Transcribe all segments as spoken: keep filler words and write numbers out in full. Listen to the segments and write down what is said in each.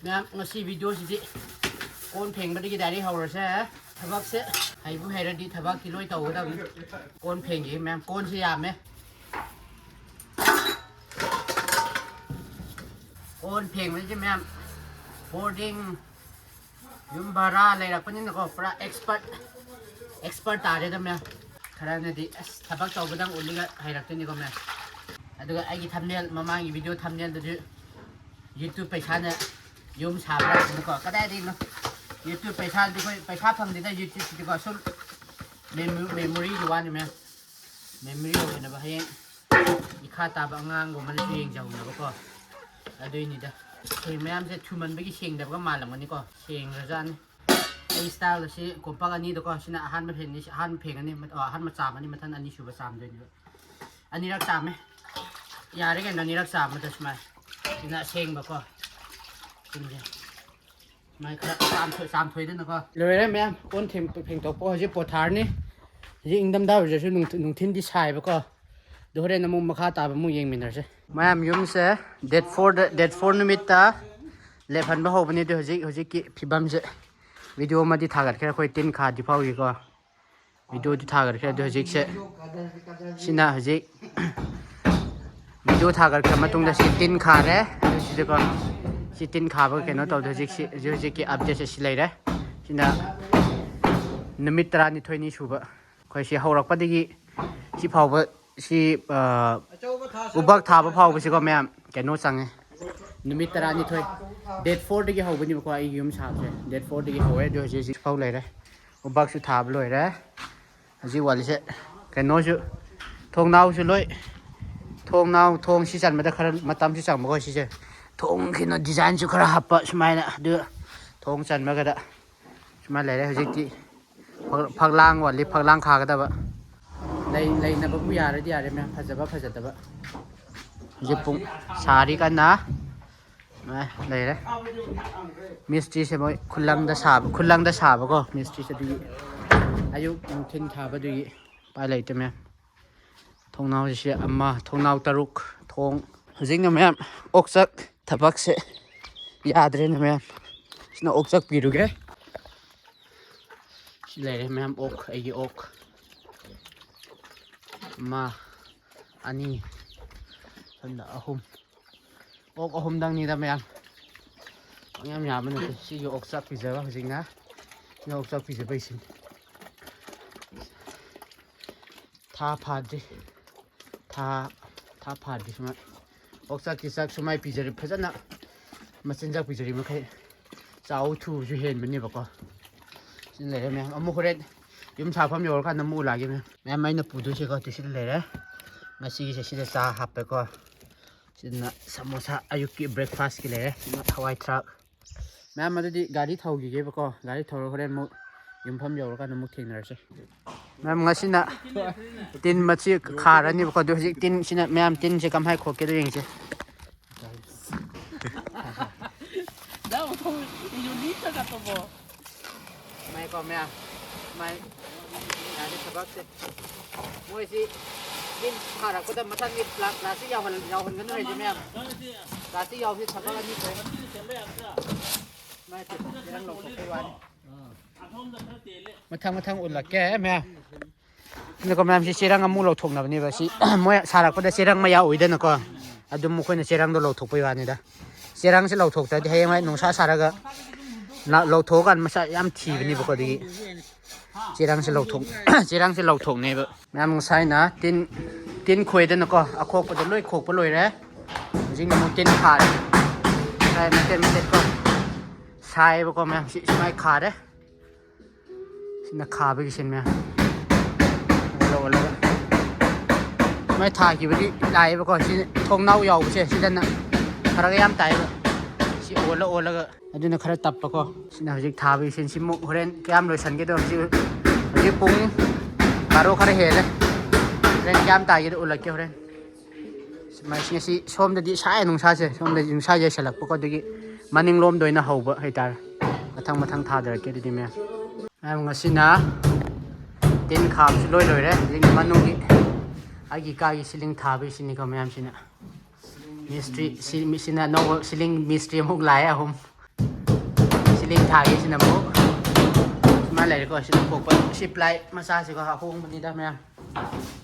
ꯃꯌꯥꯝ, ꯉꯁꯤ ꯚꯤꯗꯤꯑꯣꯁꯤꯗꯤ ꯀꯣꯟ ꯐꯦꯡꯕꯗꯒꯤ ꯗꯥꯏꯔꯦꯛ ꯍꯧꯔꯁꯦ꯫ ꯊꯕꯛꯁꯦ ꯍꯩꯕꯨ ꯍꯩꯔꯗꯤ ꯊꯕꯛꯇꯤ ꯂꯣꯏ ꯇꯧꯒꯗꯕꯅꯤ꯫ ꯀꯣꯟ ꯐꯦꯡꯒꯦ ꯃꯌꯥꯝ, ꯀꯣꯟꯁꯦ ꯌꯥꯝꯃꯦ꯫ ꯀꯣꯟ ꯐꯦꯡꯕꯁꯦ ꯃꯌꯥꯝ, ꯕꯣꯔꯗꯤꯡ, ꯌꯨꯝ ꯚꯔꯥ ꯂꯩꯔꯛꯄꯅꯤꯅꯀꯣ, ꯄꯨꯔꯥ ꯑꯦꯛꯁꯄꯔꯠ, ꯑꯦꯛꯁꯄꯔꯠ ꯇꯥꯔꯦꯗ ꯃꯌꯥꯝ꯫ ꯈꯔꯅꯗꯤ ꯑꯁ, ꯊꯕꯛ ꯇꯧꯕꯗꯪ ꯎꯠꯂꯒ ꯍꯩꯔꯛꯇꯣꯏꯅꯤꯀꯣ ꯃꯌꯥꯝ꯫ ꯑꯗꯨꯒ ꯑꯩꯒꯤ ꯊꯝꯅꯦꯜ, ꯃꯃꯥꯡꯒꯤ ꯚꯤꯗꯤꯑꯣ ꯊꯝꯅꯦꯜꯗꯨꯁꯨ YouTube ꯄꯩꯁꯥꯅ, ꯌꯨꯝ ꯁꯥꯕ꯭ꯔꯥ ꯍꯥꯏꯅꯀꯣ, ꯀꯗꯥꯏꯗꯒꯤꯅꯣ? YouTube ꯄꯩꯁꯥꯗꯤ ꯑꯩꯈꯣꯏ ꯄꯩꯁꯥ ꯐꯪꯗꯦꯗ YouTubeꯁꯤꯗꯤꯀꯣ, ꯁꯨꯝ ꯃꯦꯃꯣꯔꯤꯒꯤ ꯋꯥꯅꯤ ꯃꯌꯥꯝ꯫ ꯃꯦꯃꯣꯔꯤ ꯑꯣꯏꯅꯕ ꯍꯌꯦꯡ ꯏꯈꯥ ꯇꯥꯕ ꯑꯉꯥꯡꯒꯨꯝꯕꯅꯁꯨ ꯌꯦꯡꯖꯍꯧꯅꯕꯀꯣ꯫ ꯑꯗꯨꯏꯅꯤꯗ꯫ ꯁꯦꯡ ꯃꯌꯥꯝꯁꯦ ꯊꯨꯃꯟꯕꯒꯤ ꯁꯦꯡꯗꯕꯒ ꯃꯥꯜꯂꯝꯒꯅꯤꯀꯣ꯫ ꯁꯦꯡꯈ꯭ꯔꯖꯥꯠꯅꯤ꯫ ꯑꯩ ꯁ꯭ꯇꯥꯏꯜ ꯑꯁꯤ ꯀꯣꯝꯄꯥꯛ ꯑꯅꯤꯗꯀꯣ, ꯁꯤꯅ ꯑꯍꯥꯟꯕ ꯐꯦꯡꯅꯤ, ꯑꯍꯥꯟꯕ ꯐꯦꯡꯒꯅꯤ, ꯃꯠ-, ꯑ, ꯑꯍꯥꯟꯕ ꯆꯥꯝꯃꯅꯤ, ꯃꯊꯪ ꯑꯅꯤꯁꯨꯕ ꯆꯥꯝꯗꯣꯏꯅꯦꯕ꯫ ꯑꯅꯤꯔꯛ ꯆꯥꯝꯃꯦ꯫ ꯌꯥꯔꯦ ꯀꯩꯅꯣ, ꯑꯅꯤꯔꯛ ꯆꯥꯝꯕꯗ ꯁꯨꯃꯥꯏꯅ꯫ ꯁꯤꯅ ꯑꯁꯦꯡꯕꯀꯣ꯫ ꯁꯤꯡꯁꯦ꯫ ꯁꯨꯃꯥꯏꯅ ꯈꯔ ꯆꯥꯝꯊꯣꯛ-, ꯆꯥꯝꯊꯣꯛꯏꯗꯅꯀꯣ꯫ ꯂꯣꯏꯔꯦ ꯃꯌꯥꯝ, ꯀꯣꯟ ꯊꯦꯡ-, ꯐꯦꯡꯗꯣꯛꯄ ꯍꯧꯖꯤꯛ ꯄꯣꯊꯥꯔꯅꯤ꯫ ꯍꯧꯖꯤꯛ ꯏꯪꯊꯝꯊꯥ ꯑꯣꯏꯔꯁꯨ ꯅꯨꯡꯊꯤ-, ꯅꯨꯡꯊꯤꯟꯗꯤ ꯁꯥꯏꯕꯀꯣ꯫ ꯑꯗꯨ ꯍꯣꯔꯦꯟ ꯑꯃꯨꯛ ꯃꯈꯥ ꯇꯥꯕ ꯑꯃꯨꯛ ꯌꯦꯡꯃꯤꯟꯅꯔꯁꯦ꯫ ꯃꯌꯥꯝ ꯌꯨꯝꯁꯦ date fourꯗ, date four ꯅꯨꯃꯤꯠꯇ ꯂꯦꯞꯍꯟꯕ ꯍꯧꯕꯅꯤ꯫ ꯑꯗꯨ ꯍꯧꯖꯤꯛ, ꯍꯧꯖꯤꯛꯀꯤ ꯐꯤꯕꯝꯁꯦ ꯚꯤꯗꯤꯑꯣ ꯑꯃꯗꯤ ꯊꯥꯒꯠꯈ꯭ꯔꯦ ꯑꯩꯈꯣꯏ ꯇꯤꯟ ꯈꯥꯗꯤ ꯐꯥꯎꯔꯤꯀꯣ꯫ ꯚꯤꯗꯤꯑꯣꯗꯤ ꯊꯥꯒꯠꯈ꯭ꯔꯦ꯫ ꯑꯗꯨ ꯍꯧꯖꯤꯛꯁꯦ, ꯁꯤꯅ ꯍꯧꯖꯤꯛ ꯚꯤꯗꯤꯑꯣ ꯊꯥꯒꯠꯈ꯭ꯔ ꯃꯇꯨꯡꯗ ꯁꯤ ꯇꯤꯟ ꯈꯥꯔꯦ꯫ ꯑꯗꯨ ꯁꯤꯗꯀꯣ, ꯁꯤ ꯇꯤꯟ ꯈꯥꯕꯒ ꯀꯩꯅꯣ ꯇꯧꯗꯦ꯫ ꯍꯧꯖꯤꯛꯁꯤ, ꯍꯧꯖꯤꯛ, ꯍꯧꯖꯤꯛꯀꯤ ꯑꯞꯗꯦꯠꯁꯦ ꯁꯤ ꯂꯩꯔꯦ꯫ ꯁꯤꯅ ꯅꯨꯃꯤꯠ ꯇꯔꯥꯅꯤꯊꯣꯏꯅꯤ ꯁꯨꯕ꯫ ꯑꯩꯈꯣꯏ ꯁꯤ ꯍꯧꯔꯛꯄꯗꯒꯤ ꯁꯤ ꯐꯥꯎꯕ ꯁꯤ, ꯑ, ꯎꯕꯛ ꯊꯥꯕ ꯐꯥꯎꯕꯁꯤꯀꯣ ꯃꯌꯥꯝ ꯀꯩꯅꯣ ꯆꯪꯉꯦ꯫ ꯅꯨꯃꯤꯠ ꯇꯔꯥꯅꯤꯊꯣꯏ꯫ Date fourꯗꯒꯤ ꯍꯧꯕꯅꯦꯕꯀꯣ ꯑꯩꯒꯤ ꯌꯨꯝ ꯁꯥꯕꯁꯦ꯫ Date fourꯗꯒꯤ ꯍꯧꯋꯦ꯫ ꯑꯗꯨ ꯍꯧꯖꯤꯛ ꯍꯧꯖꯤꯛ ꯐꯥꯎ ꯂꯩꯔꯦ꯫ ꯎꯕꯛꯁꯨ ꯊꯥꯕ ꯂꯣꯏꯔꯦ꯫ ꯍꯧꯖꯤꯛ ꯋꯥꯠꯂꯤꯁꯦ ꯀꯩꯅꯣꯁꯨ, ꯊꯣꯡꯅꯥꯎꯁꯨ ꯂꯣꯏ, ꯊꯣꯡꯅꯥꯎ, ꯊꯣꯡ ꯁꯤ ꯆꯟꯕꯗ ꯈꯔ ꯃꯇꯝꯁꯨ ꯆꯪꯕꯀꯣ ꯁꯤꯁꯦ꯫ ꯊꯣꯡ ꯀꯩꯅꯣ ꯗꯤꯖꯥꯏꯟꯁꯨ ꯈꯔ ꯍꯥꯞꯄ ꯁꯨꯃꯥꯏꯅ꯫ ꯑꯗꯨ ꯊꯣꯡ ꯆꯟꯕꯒꯗ ꯁꯨꯃꯥꯏꯅ ꯂꯩꯔꯦ꯫ ꯍꯧꯖꯤꯛꯇꯤ ꯐꯛ-, ꯐꯛꯂꯥꯡ ꯋꯥꯠꯂꯤ, ꯐꯛꯂꯥꯡ ꯈꯥꯒꯗꯕ꯫ ꯂꯩ-, ꯂꯩꯅꯕꯕꯨ ꯌꯥꯔꯗꯤ ꯌꯥꯔꯦ ꯃꯌꯥꯝ, ꯐꯖꯕ ꯐꯖꯗꯕ꯫ ꯍꯧꯖꯤꯛ ꯄꯨꯡ ꯁꯥꯔꯤ ꯀꯟꯅ꯫ ꯑꯦ, ꯂꯩꯔꯦ꯫ ꯃꯤꯁꯇ꯭ꯔꯤꯁꯦ ꯃꯣꯏ ꯈꯨꯂꯪꯗ ꯁꯥꯕ, ꯈꯨꯂꯪꯗ ꯁꯥꯕꯀꯣ ꯃꯤꯁꯇ꯭ꯔꯤꯁꯦ꯫ ꯑꯗꯨꯒꯤ ꯑꯌꯨꯛ ꯅꯨꯡꯊꯤꯟ ꯊꯥꯕꯗꯨꯒꯤ ꯎꯄꯥꯏ ꯂꯩꯇꯦ ꯃꯌꯥꯝ꯫ ꯊꯣꯡꯅꯥꯎꯁꯦ ꯑꯃ, ꯊꯣꯡꯅꯥꯎ ꯇꯔꯨꯛ, ꯊꯣꯡ꯫ ꯍꯧꯖꯤꯛꯅ ꯃꯌꯥꯝ ꯑꯣꯛꯆꯥꯛ ꯊꯕꯛꯁꯦ ꯌꯥꯗ꯭ꯔꯦꯅꯦ ꯃꯌꯥꯝ꯫ ꯁꯤꯅ ꯑꯣꯛ ꯆꯥꯛꯄꯤꯔꯨꯒꯦ꯫ ꯁꯤ ꯂꯩꯔꯦ ꯃꯌꯥꯝ, ꯑꯣꯛ, ꯑꯩꯒꯤ ꯑꯣꯛ꯫ ꯑꯃ, ꯑꯅꯤ, ꯁꯣꯝꯗ ꯑꯍꯨꯝ꯫ ꯑꯣꯛ ꯑꯍꯨꯝꯗꯪꯅꯤꯗ ꯃꯌꯥꯝ꯫ ꯌꯥꯝ ꯌꯥꯝꯕ ꯅꯠꯇꯦ꯫ ꯁꯤꯒꯤ ꯑꯣꯛ ꯆꯥꯛ ꯄꯤꯖꯕ ꯍꯧꯖꯤꯛꯅ꯫ ꯁꯤꯅ ꯑꯣꯛ ꯆꯥꯛ ꯄꯤꯖꯕꯩꯁꯤꯅꯤ꯫ ꯊꯥ ꯐꯥꯗ꯭ꯔꯤ꯫ ꯊꯥ, ꯊꯥ ꯐꯥꯗ꯭ꯔꯤ ꯁꯨꯃꯥꯏ꯫ ꯑꯣꯛꯆꯥꯛꯀꯤ ꯆꯥꯛ ꯁꯨꯃꯥꯏ ꯄꯤꯖꯔꯦ ꯐꯖꯅ꯫ ꯃꯆꯤꯟꯖꯥꯛ ꯄꯤꯖꯔꯤ ꯃꯈꯩ ꯆꯥꯎ ꯊꯨꯕꯁꯨ ꯍꯦꯟꯕꯅꯦꯕꯀꯣ꯫ ꯁꯤ ꯂꯩꯔꯦ ꯃꯌꯥꯝ꯫ ꯑꯃꯨꯛ ꯍꯣꯔꯦꯟ ꯌꯨꯝ ꯁꯥꯐꯝ ꯌꯧꯔꯀꯥꯟꯗ ꯑꯃꯨꯛ ꯎꯠꯂꯛꯑꯒꯦ ꯃꯌꯥꯝ꯫ ꯃꯌꯥꯝ ꯑꯩꯅ ꯄꯨꯗꯣꯏꯁꯦꯀꯣ, ꯇꯨ ꯁꯤꯗ ꯂꯩꯔꯦ꯫ ꯉꯁꯤꯒꯤꯁꯦ ꯁꯤꯗ ꯆꯥ ꯍꯥꯞꯄꯦꯀꯣ꯫ ꯁꯤꯗꯅ ꯁꯃꯣꯁꯥ, ꯑꯌꯨꯛꯀꯤ breakfastꯀꯤ ꯂꯩꯔꯦ꯫ ꯁꯤꯅ ꯍꯋꯥꯏ ꯊ꯭ꯔꯥꯛ꯫ ꯃꯌꯥꯝ ꯑꯗꯨꯗꯤ ꯒꯥꯔꯤ ꯊꯧꯈꯤꯒꯦꯕꯀꯣ꯫ ꯒꯥꯔꯤ ꯊꯧꯔ ꯍꯣꯔꯦꯟ ꯑꯃꯨꯛ ꯌꯨꯝꯐꯝ ꯌꯧꯔꯀꯥꯟꯗ ꯑꯃꯨꯛ ꯊꯦꯡꯅꯔꯁꯦ꯫ ꯃꯌꯥꯝ ꯉꯁꯤꯅ ꯇꯤꯟ ꯃꯆꯦ ꯈꯥꯔꯅꯤꯕꯀꯣ꯫ ꯑꯗꯨ ꯍꯧꯖꯤꯛ ꯇꯤꯟꯁꯤꯅ, ꯃꯌꯥꯝ ꯇꯤꯟꯁꯦ ꯀꯃꯥꯏꯅ ꯈꯣꯛꯀꯦꯗꯣ ꯌꯦꯡꯁꯦ꯫ ꯃꯥꯏꯀꯣ ꯃꯌꯥꯝ꯫ ꯃꯥꯏ ꯌꯥꯔꯦ ꯊꯕꯛꯁꯦ꯫ ꯃꯣꯏꯁꯤ ꯇꯤꯟ ꯊꯥꯔꯛꯄꯗ ꯃꯊꯪꯒꯤ ꯄ꯭ꯂꯥ-, ꯄ꯭ꯂꯥꯁꯇꯤꯛ ꯌꯥꯎꯍꯜ-, ꯌꯥꯎꯍꯟꯒꯅꯨ ꯍꯥꯏꯁꯦ ꯃꯌꯥꯝ꯫ ꯄ꯭ꯂꯥꯁꯇꯤꯛ ꯌꯥꯎꯕꯁꯤ ꯊꯕꯛ ꯑꯅꯤ ꯊꯣꯛꯑꯦ꯫ ꯃꯥꯏ ꯆꯦꯔꯪ ꯂꯧꯊꯣꯛꯄꯩ ꯋꯥꯅꯤ꯫ ꯃꯊꯪ ꯃꯊꯪ ꯎꯠꯂꯛꯀꯦ ꯃꯌꯥꯝ꯫ ꯑꯗꯨꯒ ꯃꯌꯥꯝꯁꯤ ꯆꯦꯔꯪ ꯑꯃꯨꯛ ꯂꯧꯊꯣꯛꯅꯕꯅꯦꯕ꯫ ꯁꯤ ꯃꯣꯏ ꯁꯥꯔꯛꯄꯗ ꯆꯦꯔꯪ ꯃꯌꯥꯎꯏꯗꯅꯀꯣ꯫ ꯑꯗꯨꯝ ꯃꯈꯣꯏꯅ ꯆꯦꯔꯪꯗꯣ ꯂꯧꯊꯣꯛꯄꯩ ꯋꯥꯅꯤꯗ꯫ ꯆꯦꯔꯪꯁꯦ ꯂꯧꯊꯣꯛꯇ꯭ꯔꯗꯤ ꯍꯌꯦꯡꯋꯥꯏ ꯅꯨꯡꯁꯥ ꯁꯥꯔꯒ ꯂ-, ꯂꯧꯊꯣꯛꯑꯀꯥꯟꯗ ꯃꯁꯥ ꯌꯥꯝ ꯊꯤꯕꯅꯦꯕꯀꯣ꯫ ꯑꯗꯨꯒꯤ ꯆꯦꯔꯪꯁꯦ ꯂꯧꯊꯣꯛ-, ꯆꯦꯔꯪꯁꯦ ꯂꯧꯊꯣꯛꯅꯦꯕ꯫ ꯃꯌꯥꯝ ꯉꯁꯥꯏꯅ ꯇꯤꯟ, ꯇꯤꯟ ꯈꯣꯏꯗꯅꯀꯣ꯫ ꯑꯈꯣꯛꯄꯗꯣ ꯂꯣꯏ ꯈꯣꯛꯄ ꯂꯣꯏꯔꯦ꯫ ꯍꯧꯖꯤꯛꯅ ꯑꯃꯨꯛ ꯇꯤꯟ ꯈꯥꯔꯦ꯫ ꯉꯁꯥꯏ ꯃꯇꯦꯠ ꯃꯇꯦꯠꯀꯣ ꯁꯥꯏꯌꯦꯕꯀꯣ ꯃꯌꯥꯝ꯫ ꯁꯤ ꯁꯨꯃꯥꯏꯅ ꯈꯥꯔꯦ꯫ ꯁꯤꯅ ꯈꯥꯕꯒꯤ ꯁꯤꯟ ꯃꯌꯥꯝ꯫ ꯑꯣꯜꯂ ꯑꯣꯜꯂꯒ꯫ ꯃꯣꯏ ꯊꯥꯈꯤꯕꯗꯤ ꯂꯥꯛꯑꯦꯕꯀꯣ꯫ ꯁꯤ ꯊꯣꯡꯅꯥꯎ ꯌꯥꯎꯕꯁꯦ ꯁꯤꯗꯅ ꯐꯔꯛ ꯌꯥꯝ ꯇꯥꯏꯌꯦꯕ꯫ ꯁꯤ ꯑꯣꯜꯂ ꯑꯣꯜꯂꯒ꯫ ꯑꯗꯨꯅ ꯈꯔ ꯇꯞꯄꯀꯣ꯫ ꯁꯤꯅ ꯍꯧꯖꯤꯛ ꯊꯥꯕꯒꯤ ꯁꯤꯟ꯫ ꯁꯤꯃꯨꯛ ꯍꯣꯔꯦꯟ ꯀꯌꯥꯝ ꯂꯣꯏꯁꯟꯒꯦꯗꯣ꯫ ꯍꯧꯖꯤꯛ, ꯍꯧꯖꯤꯛ ꯄꯨꯡ ꯕꯥꯔꯣ ꯈꯔ ꯍꯦꯜꯂꯦ꯫ ꯍꯣꯔꯦꯟ ꯀꯌꯥꯝ ꯇꯥꯒꯦꯗꯣ ꯎꯠꯂꯛꯀꯦ ꯍꯣꯔꯦꯟ꯫ ꯁꯨꯃꯥꯏ-, ꯉꯁꯤ ꯁꯣꯝꯗꯗꯤ ꯁꯥꯏ ꯅꯨꯡꯁꯥꯁꯦ, ꯁꯣꯝꯗꯗꯤ ꯅꯨꯡꯁꯥ ꯌꯩꯁꯜꯂꯛꯄꯀꯣ꯫ ꯑꯗꯨꯒꯤ ꯃꯅꯤꯡꯂꯣꯝꯗ ꯑꯣꯏꯅ ꯍꯧꯕ ꯍꯥꯏꯇꯥꯔꯦ꯫ ꯃꯊꯪ ꯃꯊꯪ ꯊꯥꯗꯔꯛꯀꯦ ꯑꯗꯨꯗꯤ ꯃꯌꯥꯝ꯫ ꯃꯌꯥꯝ ꯉꯁꯤꯅ ꯇꯤꯟ ꯈꯥꯕꯁꯨ ꯂꯣꯏ ꯂꯣꯏꯔꯦ꯫ ꯍꯧꯖꯤꯛ ꯃꯅꯨꯡꯒꯤ ꯑꯩꯒꯤ ꯀꯥꯒꯤ ceiling ꯊꯥꯕꯒꯤꯁꯤꯅꯤꯀꯣ ꯃꯌꯥꯝꯁꯤꯅ꯫ ꯃꯤꯁꯇ꯭ꯔꯤ ꯁꯤ ꯃꯤꯁꯤꯅ ꯑꯅꯧꯕ ꯁꯤꯂꯤꯡ ꯃꯤꯁꯇ꯭ꯔꯤ ꯑꯃꯨꯛ ꯂꯥꯛꯑꯦ ꯑꯍꯨꯝ꯫ ꯁꯤꯂꯤꯡ ꯊꯥꯒꯦꯁꯤꯅ ꯑꯃꯨꯛ ꯁꯨꯃꯥꯏꯅ ꯂꯩꯔꯦꯀꯣ꯫ ꯁꯤꯅ ꯄꯣꯛꯄ ꯁꯤ ꯄ꯭ꯂꯥꯏ ꯃꯆꯥꯁꯤꯀꯣ ꯑꯍꯣꯡꯕꯅꯤꯗ ꯃꯌꯥꯝ꯫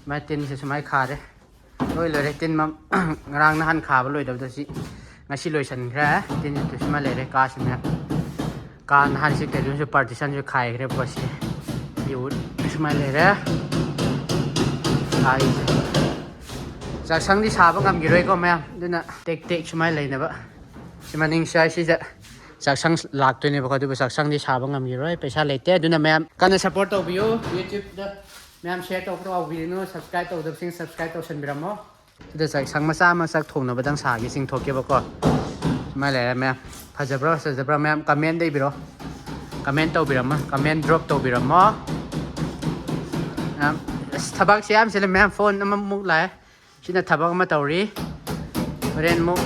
ꯁꯨꯃꯥꯏꯅ ꯇꯤꯟꯁꯦ ꯁꯨꯃꯥꯏꯅ ꯈꯥꯔꯦ꯫ ꯂꯣꯏ ꯂꯣꯏꯔꯦ ꯇꯤꯟ ꯃꯝ-, ꯉꯔꯥꯡ ꯅꯍꯥꯟ ꯈꯥꯕ ꯂꯣꯏꯗꯕꯗꯣ ꯁꯤ ꯉꯁꯤ ꯂꯣꯏꯁꯤꯟꯈ꯭ꯔꯦ꯫ ꯇꯤꯟꯁꯦ ꯁꯨꯃꯥꯏꯅ ꯂꯩꯔꯦ ꯀꯥꯁꯤꯅ꯫ ꯀꯥ ꯅꯍꯥꯟ ꯁꯤ ꯀꯩꯅꯣꯁꯨ ꯄꯥꯔꯇꯤꯁꯟꯁꯨ ꯈꯥꯏꯈ꯭ꯔꯦꯕꯀꯣ ꯁꯤ꯫ ꯌꯨꯠ ꯁꯨꯃꯥꯏꯅ ꯂꯩꯔꯦ꯫ ꯀꯥꯒꯤꯁꯦ꯫ ꯆꯥꯛꯁꯪꯗꯤ ꯁꯥꯕ ꯉꯝꯈꯤꯔꯣꯏꯀꯣ ꯃꯌꯥꯝ꯫ ꯑꯗꯨꯅ ꯇꯦꯛ ꯇꯦꯛ ꯁꯨꯃꯥꯏꯅ ꯂꯩꯅꯕ꯫ ꯁꯤ ꯃꯅꯤꯡ ꯁ꯭ꯋꯥꯏꯁꯤꯗ ꯆꯥꯛꯁꯪ ꯂꯥꯛꯇꯣꯏꯅꯦꯕꯀꯣ꯫ ꯑꯗꯨꯕꯨ ꯆꯥꯛꯁꯪꯗꯤ ꯁꯥꯕ ꯉꯝꯈꯤꯔꯣꯏ꯫ ꯄꯩꯁꯥ ꯂꯩꯇꯦ꯫ ꯑꯗꯨꯅ ꯃꯌꯥꯝ ꯀꯟꯅ ꯁꯞꯄꯣꯔꯠ ꯇꯧꯕꯤꯌꯨ YouTube-ꯇ꯫ ꯃꯌꯥꯝ ꯁꯤꯌꯔ ꯇꯧꯕ ꯀꯥꯎꯕꯤꯒꯅꯨ꯫ Subscribe ꯇꯧꯗꯕꯁꯤꯡ subscribe ꯇꯧꯁꯟꯕꯤꯔꯝꯃꯣ꯫ ꯁꯤꯗ ꯆꯥꯛꯁꯪ ꯃꯆꯥ ꯑꯃ ꯆꯥꯛ ꯊꯣꯡꯅꯕꯗꯪ ꯁꯥꯒꯦ ꯆꯤꯡꯊꯣꯛꯀꯦꯕꯀꯣ꯫ ꯁꯨꯃꯥꯏꯅ ꯂꯩꯔꯦ ꯃꯌꯥꯝ꯫ ꯐꯖꯕ꯭ꯔꯥ ꯐꯖꯗꯕ꯭ꯔꯥ ꯃꯌꯥꯝ ꯀꯃꯦꯟꯗ ꯏꯕꯤꯔꯣ꯫ ꯀꯃꯦꯟ ꯇꯧꯕꯤꯔꯝꯃꯣ꯫ ꯀꯃꯦꯟ ꯗ꯭ꯔꯣꯞ ꯇꯧꯕꯤꯔꯝꯃꯣ꯫ ꯃꯌꯥꯝ ꯑꯁ ꯊꯕꯛꯁꯦ ꯌꯥꯝ ꯆꯤꯜꯂꯦ ꯃꯌꯥꯝ꯫ ꯐꯣꯟ ꯑꯃꯃꯨꯛ ꯂꯥꯛꯑꯦ꯫ ꯁꯤꯅ ꯊꯕꯛ ꯑꯃ ꯇꯧꯔꯤ꯫ ꯍꯣꯔꯦꯟ ꯑꯃꯨꯛ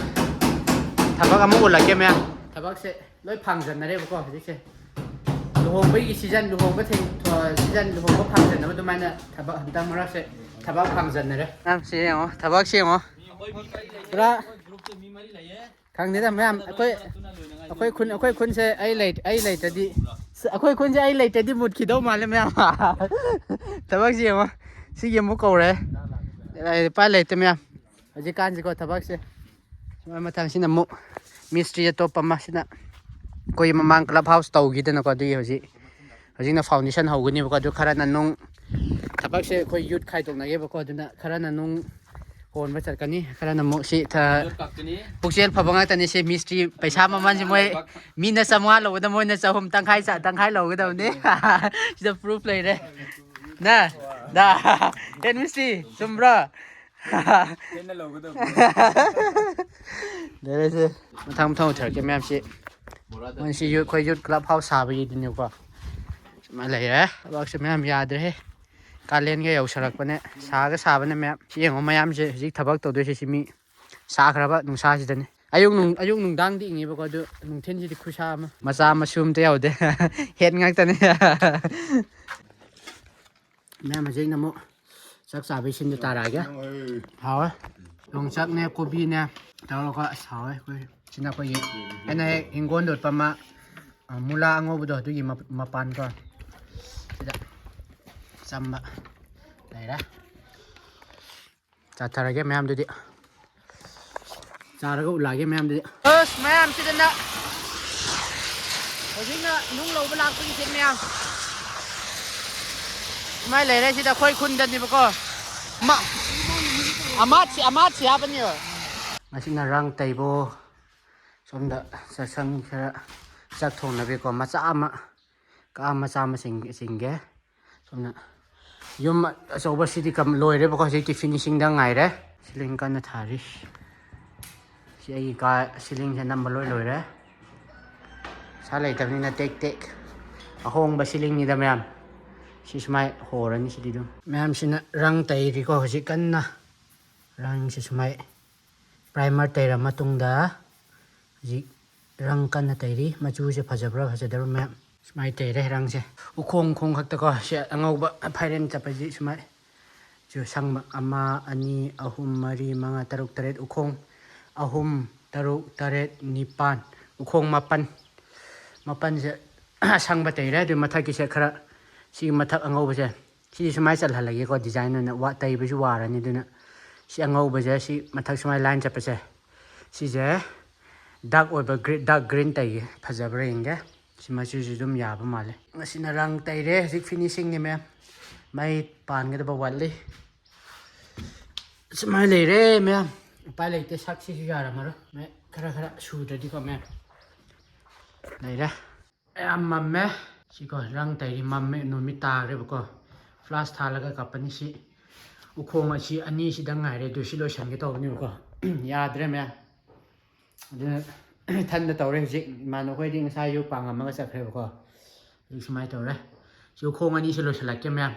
ꯊꯕꯛ ꯑꯃ ꯎꯠꯂꯛꯀꯦ ꯃꯌꯥꯝ꯫ ꯊꯕꯛꯁꯦ ꯂꯣꯏ ꯐꯥꯡꯖꯟꯅꯔꯦꯕꯀꯣ ꯍꯧꯖꯤꯛꯁꯦ꯫ ꯂꯨꯍꯣꯡꯕꯒꯤ ꯁꯤꯖꯟ, ꯂꯨꯍꯣꯡꯕ ꯊꯦꯡ-, ꯊꯣ-, ꯁꯤꯖꯟ, ꯂꯨꯍꯣꯡꯕ ꯐꯥꯡꯖꯟꯅꯕ ꯑꯗꯨꯃꯥꯏꯅ ꯊꯕꯛ ꯍꯟꯗꯛ ꯃꯔꯛꯁꯦ ꯊꯕꯛ ꯐꯥꯡꯖꯟꯅꯔꯦ꯫ ꯃꯌꯥꯝ ꯁꯤ ꯌꯦꯡꯉꯣ, ꯊꯕꯛꯁꯦ ꯌꯦꯡꯉꯣ꯫ ꯄꯨꯔꯥ ꯈꯪꯗꯦꯗ ꯃꯌꯥꯝ, ꯑꯩꯈꯣꯏ, ꯑꯩꯈꯣꯏ ꯈꯨꯟ, ꯑꯩꯈꯣꯏ ꯈꯨꯟꯁꯦ ꯑꯩ ꯂꯩ-, ꯑꯩ ꯂꯩꯇ꯭ꯔꯗꯤ, ꯑꯩꯈꯣꯏ ꯈꯨꯟꯁꯦ ꯑꯩ ꯂꯩꯇ꯭ꯔꯗꯤ ꯃꯨꯠꯈꯤꯗꯧ ꯃꯥꯜꯂꯦ ꯃꯌꯥꯝ꯫ ꯊꯕꯛꯁꯦ ꯌꯦꯡꯉꯣ, ꯁꯤꯒꯤ ꯑꯃꯨꯛ ꯀꯧꯔꯦ꯫ ꯎꯄꯥꯏ ꯂꯩꯇꯦ ꯃꯌꯥꯝ꯫ ꯍꯧꯖꯤꯛꯀꯥꯟꯁꯤꯀꯣ ꯊꯕꯛꯁꯦ ꯁꯨꯃꯥꯏ ꯃꯊꯪꯁꯤꯅ ꯑꯃꯨꯛ ꯃꯤꯁꯇ꯭ꯔꯤ ꯑꯇꯣꯞꯄ ꯑꯃ ꯁꯤꯅ ꯑꯩꯈꯣꯏ ꯃꯃꯥꯡ ꯀ꯭ꯂꯕ ꯍꯥꯎꯁ ꯇꯧꯈꯤꯗꯅꯀꯣ꯫ ꯑꯗꯨꯒꯤ ꯍꯧꯖꯤꯛ, ꯍꯧꯖꯤꯛꯅ ꯐꯥꯎꯟꯗꯦꯁꯟ ꯍꯧꯒꯅꯦꯕꯀꯣ꯫ ꯑꯗꯨ ꯈꯔꯅ ꯅꯨꯡ, ꯊꯕꯛꯁꯦ ꯑꯩꯈꯣꯏ ꯌꯨꯠ ꯈꯥꯏꯗꯣꯛꯅꯒꯦꯕꯀꯣ꯫ ꯑꯗꯨꯅ ꯈꯔꯅ ꯅꯨꯡ ꯍꯣꯟꯕ ꯆꯠꯀꯅꯤ, ꯈꯔꯅ ꯑꯃꯨꯛ ꯁꯤ ꯊ-, ꯄꯨꯛꯆꯦꯜ ꯐꯕ ꯉꯥꯛꯇꯅꯤ ꯁꯤ ꯃꯤꯁꯇ꯭ꯔꯤ꯫ ꯄꯩꯁꯥ ꯃꯃꯜꯁꯦ ꯃꯣꯏ ꯃꯤꯅ ꯆꯥꯝꯃꯉꯥ ꯂꯧꯕꯗ ꯃꯣꯏꯅ ꯆꯍꯨꯝ, ꯇꯪꯈꯥꯏ ꯆꯥ-, ꯇꯪꯈꯥꯏ ꯂꯧꯒꯗꯕꯅꯤ꯫ ꯁꯤꯗ ꯄ꯭ꯔꯨꯐ ꯂꯩꯔꯦ꯫ ꯅ, ꯗ, ꯍꯦꯠ ꯃꯤꯁꯇ꯭ꯔꯤ, ꯆꯨꯝꯕ꯭ꯔꯣ? ꯍꯦꯟꯅ ꯂꯧꯒꯗꯕꯅꯤ꯫ ꯂꯩꯔꯦꯁꯦ꯫ ꯃꯊꯪ ꯃꯊꯪ ꯎꯊꯔꯛꯀꯦ ꯃꯌꯥꯝꯁꯤ꯫ ꯃꯣꯏꯁꯤ ꯌꯨ-, ꯑꯩꯈꯣꯏ ꯌꯨꯠ ꯀ꯭ꯂꯕ ꯍꯥꯎꯁ ꯁꯥꯕꯒꯤꯗꯨꯅꯦꯕꯀꯣ꯫ ꯁꯨꯃꯥꯏꯅ ꯂꯩꯔꯦ꯫ ꯊꯕꯛꯁꯦ ꯃꯌꯥꯝ ꯌꯥꯗ꯭ꯔꯦꯍꯦ꯫ ꯀꯥꯂꯦꯟꯒ ꯌꯧꯁꯜꯂꯛꯄꯅꯦ꯫ ꯁꯥꯒ ꯁꯥꯕꯅꯦ ꯃꯌꯥꯝ꯫ ꯁꯤ ꯌꯦꯡꯉꯣ ꯃꯌꯥꯝꯁꯦ ꯍꯧꯖꯤꯛ ꯊꯕꯛ ꯇꯧꯗꯣꯏꯁꯦ ꯁꯤ ꯃꯤ ꯁꯥꯈ꯭ꯔꯕ ꯅꯨꯡꯁꯥꯁꯤꯗꯅꯤ꯫ ꯑꯌꯨꯛ ꯅꯨꯡ-, ꯑꯌꯨꯛ ꯅꯨꯡꯗꯥꯡꯗꯤ ꯏꯪꯉꯦꯕꯀꯣ꯫ ꯑꯗꯨ ꯅꯨꯡꯊꯤꯟꯁꯤꯗꯤ ꯈꯨꯠꯁꯥ ꯑꯃ꯫ ꯃꯆꯥ ꯃꯁꯨ ꯑꯝꯇ ꯌꯥꯎꯗꯦ꯫ ꯍꯦꯠ ꯉꯥꯛꯇꯅꯦ꯫ ꯃꯌꯥꯝ ꯍꯧꯖꯤꯛꯅ ꯑꯃꯨꯛ ꯆꯥꯛ ꯆꯥꯕꯩ ꯁꯤꯟꯗ ꯇꯥꯔꯛꯑꯒꯦ꯫ ꯍꯥꯎꯋꯦ꯫ ꯌꯣꯡꯆꯥꯛꯅꯦ, ꯀꯣꯕꯤꯅꯦ ꯇꯧꯔꯒ, ꯑꯁ, ꯍꯥꯎꯋꯦ꯫ ꯑꯩꯈꯣꯏ ꯁꯤꯅ ꯑꯩꯈꯣꯏꯒꯤ, ꯑꯩꯅ ꯍꯦꯛ ꯍꯤꯡꯒꯣꯜꯗ ꯎꯠꯄ ꯑꯃ, ꯑ, ꯃꯨꯂꯥ ꯑꯉꯧꯕꯗꯣ, ꯑꯗꯨꯒꯤ ꯃꯞ-, ꯃꯄꯥꯟ ꯀꯣ꯫ ꯁꯤꯗ ꯆꯝꯕ ꯂꯩꯔꯦ꯫ ꯆꯥꯊꯔꯒꯦ ꯃꯌꯥꯝꯗꯨꯗꯤ꯫ ꯆꯥꯔꯒ ꯎꯠꯂꯛꯑꯒꯦ ꯃꯌꯥꯝꯗꯨꯗꯤ꯫ ꯑꯁ, ꯃꯌꯥꯝꯁꯤꯗꯅ ꯍꯧꯖꯤꯛꯅ ꯅꯨꯡ ꯂꯧꯕ ꯂꯥꯛꯄꯒꯤ ꯁꯤꯠ ꯃꯌꯥꯝ꯫ ꯁꯨꯃꯥꯏꯅ ꯂꯩꯔꯦ ꯁꯤꯗ ꯑꯩꯈꯣꯏ ꯈꯨꯟꯗꯅꯦꯕꯀꯣ꯫ ꯑꯃ-, ꯑꯃꯥꯠꯁꯤ, ꯑꯃꯥꯠꯁꯤ ꯍꯥꯞꯄꯅꯦꯕ꯫ ꯉꯁꯤꯅ ꯔꯪ ꯇꯩꯕꯣ꯫ ꯁꯣꯝꯗ ꯆꯥꯛꯁꯪ ꯈꯔ ꯆꯥꯛ ꯊꯣꯡꯅꯕꯤꯀꯣ, ꯃꯆꯥ ꯑꯃ, ꯀꯥ ꯃꯆꯥ ꯑꯃ ꯆꯤꯡ-, ꯆꯤꯡꯒꯦ꯫ ꯁꯣꯝꯅ ꯌꯨꯝ ꯑꯆꯧꯕꯁꯤꯗꯤ ꯀꯝ-, ꯂꯣꯏꯔꯦꯕꯀꯣ, ꯍꯧꯖꯤꯛꯇꯤ finishingꯗ ꯉꯥꯏꯔꯦ꯫ Ceiling ꯀꯟꯅ ꯊꯥꯔꯤ꯫ ꯁꯤ ꯑꯩꯒꯤ ꯀꯥ ceilingꯁꯦ ꯅꯝꯕ ꯂꯣꯏ ꯂꯣꯏꯔꯦ꯫ ꯄꯩꯁꯥ ꯂꯩꯇꯕꯅꯤꯅ ꯇꯦꯛ ꯇꯦꯛ ꯑꯍꯣꯡꯕ ceilingꯅꯤꯗ ꯃꯌꯥꯝ꯫ ꯁꯤ ꯁꯨꯃꯥꯏ ꯍꯣꯔꯅꯤ ꯁꯤꯗꯤ ꯑꯗꯨꯝ꯫ ꯃꯌꯥꯝꯁꯤꯅ ꯔꯪ ꯇꯩꯔꯤꯀꯣ ꯍꯧꯖꯤꯛ ꯀꯟꯅ꯫ ꯔꯪꯁꯦ ꯁꯨꯃꯥꯏ primer ꯇꯩꯔ ꯃꯇꯨꯡꯗ ꯍꯧꯖꯤꯛ ꯔꯪ ꯀꯟꯅ ꯇꯩꯔꯤ꯫ ꯃꯆꯨꯁꯦ ꯐꯖꯕ꯭ꯔꯥ ꯐꯖꯗꯕ꯭ꯔꯥ ꯃꯌꯥꯝ꯫ ꯁꯨꯃꯥꯏꯅ ꯇꯩꯔꯦ ꯔꯪꯁꯦ꯫ ꯎꯈꯣꯡ ꯎꯈꯣꯡ ꯈꯛꯇꯀꯣ꯫ ꯁꯤ ꯑꯉꯧꯕ ꯐꯥꯏꯔꯦꯟ ꯆꯠꯄꯁꯤ ꯁꯨꯃꯥꯏ꯫ ꯁꯤ ꯁꯪꯕ ꯑꯃ, ꯑꯅꯤ, ꯑꯍꯨꯝ, ꯃꯔꯤ, ꯃꯉꯥ, ꯇꯔꯨꯛ, ꯇꯔꯦꯠ ꯎꯈꯣꯡ꯫ ꯑꯍꯨꯝ, ꯇꯔꯨꯛ, ꯇꯔꯦꯠ, ꯅꯤꯄꯥꯟ꯫ ꯎꯈꯣꯡ ꯃꯥꯄꯟ꯫ ꯃꯥꯄꯟꯁꯦ ꯑꯁꯪꯕ ꯇꯩꯔꯦ꯫ ꯑꯗꯨ ꯃꯊꯛꯀꯤꯁꯦ ꯈꯔ, ꯁꯤꯒꯤ ꯃꯊꯛ ꯑꯉꯧꯕꯁꯦ ꯁꯤꯗꯤ ꯁꯨꯃꯥꯏꯅ ꯆꯜꯍꯜꯂꯒꯦꯀꯣ, design ꯑꯣꯏꯅ ꯋꯥ-, ꯇꯩꯕꯁꯨ ꯋꯥꯔꯅꯤ꯫ ꯑꯗꯨꯅ ꯁꯤ ꯑꯉꯧꯕꯁꯦ ꯁꯤ ꯃꯊꯛ ꯁꯨꯃꯥꯏꯅ line ꯆꯠꯄꯁꯦ, ꯁꯤꯁꯦ dark ꯑꯣꯏꯕ green, dark green ꯇꯩꯒꯦ, ꯐꯖꯕ꯭ꯔꯥ ꯌꯦꯡꯒꯦ꯫ ꯁꯤ ꯃꯆꯨꯁꯨ ꯑꯗꯨꯝ ꯌꯥꯕ ꯃꯥꯜꯂꯦ꯫ ꯉꯁꯤꯅ ꯔꯪ ꯇꯩꯔꯦ, ꯍꯧꯖꯤꯛ finishingꯅꯦ ꯃꯌꯥꯝ, ꯃꯩ ꯄꯥꯟꯒꯗꯕ ꯋꯥꯠꯂꯤ꯫ ꯁꯨꯃꯥꯏꯅ ꯂꯩꯔꯦ ꯃꯌꯥꯝ, ꯎꯄꯥꯏ ꯂꯩꯇꯦ, ꯁꯛꯁꯤꯁꯨ ꯌꯥꯔꯝꯃꯔꯣꯏ ꯃꯌꯥꯝ, ꯈꯔ ꯈꯔ ꯁꯨꯗ꯭ꯔꯗꯤꯀꯣ ꯃꯌꯥꯝ꯫ ꯂꯩꯔꯦ꯫ ꯌꯥꯝ ꯃꯝꯃꯦ꯫ ꯁꯤꯀꯣ, ꯔꯪ ꯇꯩꯔꯤ, ꯃꯝꯃꯦ, ꯅꯨꯃꯤꯠ ꯇꯥꯈ꯭ꯔꯦꯕꯀꯣ꯫ Flash ꯊꯥꯜꯂꯒ ꯀꯞꯄꯅꯤ ꯁꯤ꯫ ꯎꯈꯣꯡ ꯑꯁꯤ ꯑꯅꯤꯁꯤꯗ ꯉꯥꯏꯔꯦ, ꯑꯗꯨ ꯁꯤ ꯂꯣꯏꯁꯤꯟꯒꯦ ꯇꯧꯕꯅꯦꯕꯀꯣ꯫ ꯌꯥꯗ꯭ꯔꯦ ꯃꯌꯥꯝ꯫ ꯑꯗꯨꯅ ꯏꯊꯟꯗ ꯇꯧꯔꯦ ꯍꯧꯖꯤꯛ꯫ ꯏꯃꯥꯟꯅꯕ ꯈꯣꯏꯗꯤ ꯉꯁꯥꯏ ꯑꯌꯨꯛ ꯄꯥꯡꯉꯝꯃꯒ ꯆꯠꯈ꯭ꯔꯦꯕꯀꯣ꯫ ꯍꯧꯖꯤꯛ ꯁꯨꯃꯥꯏꯅ ꯇꯧꯔꯦ꯫ ꯁꯤ ꯎꯈꯣꯡ ꯑꯅꯤꯁꯤ ꯂꯣꯏꯁꯤꯜꯂꯛꯀꯦ ꯃꯌꯥꯝ꯫